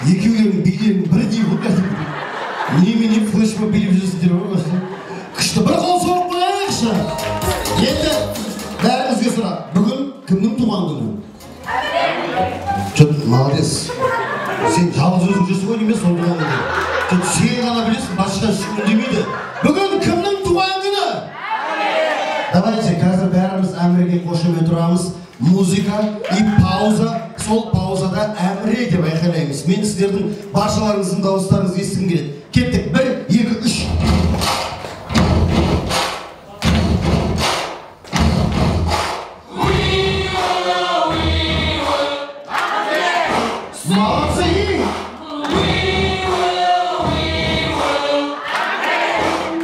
Екеулерінің билерінің бірдей ғой кәдімгідей. Немене флешмоб билеп жүрсіңдер ғой. Күшті, бір қол соғып қояйықшы. Енді бәріңізге сұрақ. Бүгін кімнің туған күні? Жоқ, молодец. Сен жалғыз өзің жүрсің ғой деймін, сол туған күні. Жоқ, сен ғана білесің, басқа ешкім үндемейді. Бүгін кімнің туған күні? Давайте қазір бәріміз Әміреге қошемет тұрамыз. Музыка и пауза. Сол паузада Әміре деп айқайлаймыз. Мен сіздердің баршаларыңыздың дауыстарыңызды естігім келеді. Кеттік, 1, 2, 3. Молодцы!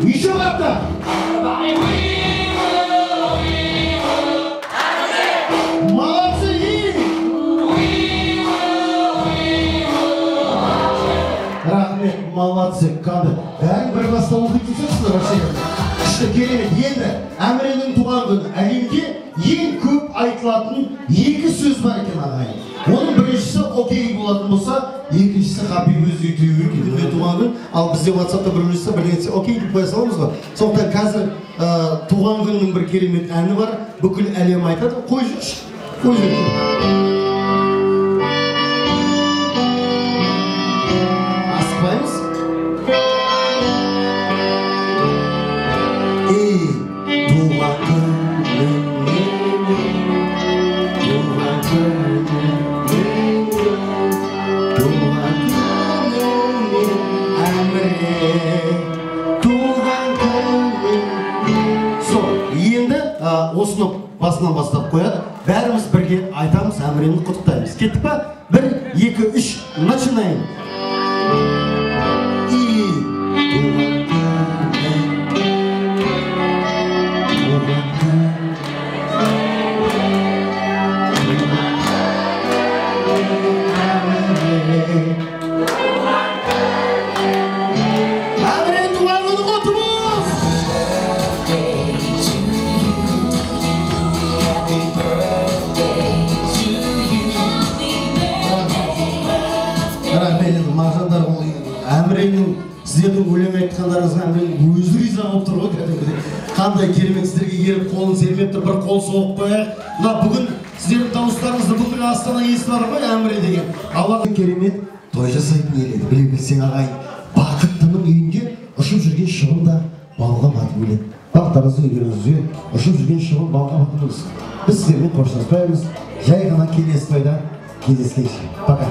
Еще как-то! Молодцы! Рахмет, молодцы, қанды. Бәрін бір класста оқитын сияқтысыздар вообще. Күшті, керемет. Енді Әміренің туған күні әлемде ең көп айтылатын екі сөз бар екен, ағайын. Оның біріншісі окей болатын болса, екіншісі happy birthday to you екен. Мен туған күн, ал бізде WhatsAppта бір жазса, бірдеңе десе, окей деп қоя саламыз ғой. Сондықтан қазір туған күннің бір керемет әні бар, бүкіл әлем айтады. Қой жүрші, қой жүрші. Асықпаймыз. Ей, туған күнің менің, туған күнің менің, туған күніңмен Әміре, туған күнің. Сол, енді осыны басынан бастап қояды. Бәріміз бірге айтамыз, Әмірені құттықтаймыз. Кеттік па? 1, 2, 3, начинаем. И туған күнің, туған күнің, Әміре. Әміре, туған күні құтты болсын! Рахмет, енді маржандар, ол Әміренің сіздердің өлең айтқандарыңызға Әміренің өзі риза болып тұр ғой кәдімгідей. Қандай керемет, сіздерге еріп қолын сермеп тұр, бір қол соғып қояйық. Мына бүгін сіздердің дауыстарыңызды бүкіл Астана естіп жатыр ғой Әміре деген. Алла керемет той жасайтын ел еді. Біле білсең ағайын, бақыттының үйінде ұшып жүрген шыбын да балға батып өледі. Бақтарыңыздың үйлеріңізге ұшып жүрген шыбын балға батып өлсін. Біз сіздермен қоштаспаймыз. Жай ғана келесі тойда кездескенше. Пока.